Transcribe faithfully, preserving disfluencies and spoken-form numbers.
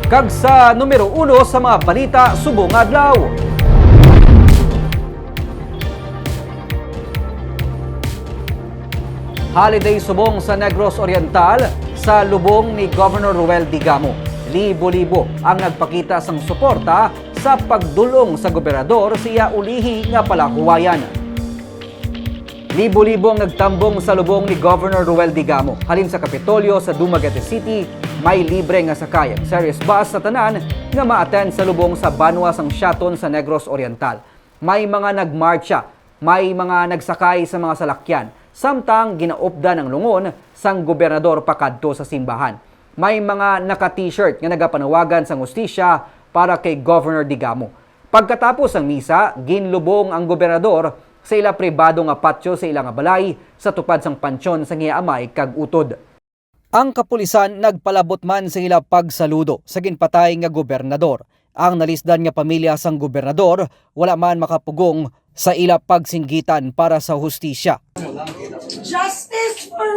Kag sa numero uno sa mga balita subong adlaw. Holiday subong sa Negros Oriental sa lubong ni Governor Roel Digamo. Libo-libo ang nagpakita sang suporta sa pagdul-ong sa gobernador sa iya ulihi nga palahuwayan. Libo-libo ang nagtambong sa lubong ni Governor Roel Digamo. Halin sa Kapitolyo sa Dumaguete City, may libre nga sakay ang Ceres bus sa tanan nga ma-attend sa lubong sa banwa sang Siaton sa Negros Oriental. May mga nagmartsa, may mga nagsakay sa mga salakyan, samtang ginaupdan ang lungon sang gobernador pakadto sa simbahan. May mga naka-t-shirt nga nagapanawagan sang hustisya para kay Governor Digamo. Pagkatapos ang misa, ginlubong ang gobernador sa ila pribado nga patio sa ila nga balay sa tupad sang pansyon sang iya amay kag utod. Ang kapulisan nagpalabot man sa ila pagsaludo sa ginpatay nga gobernador. Ang nalisdan nga pamilya sang gobernador wala man makapugong sa ila pagsinggitan para sa hustisya. Justice for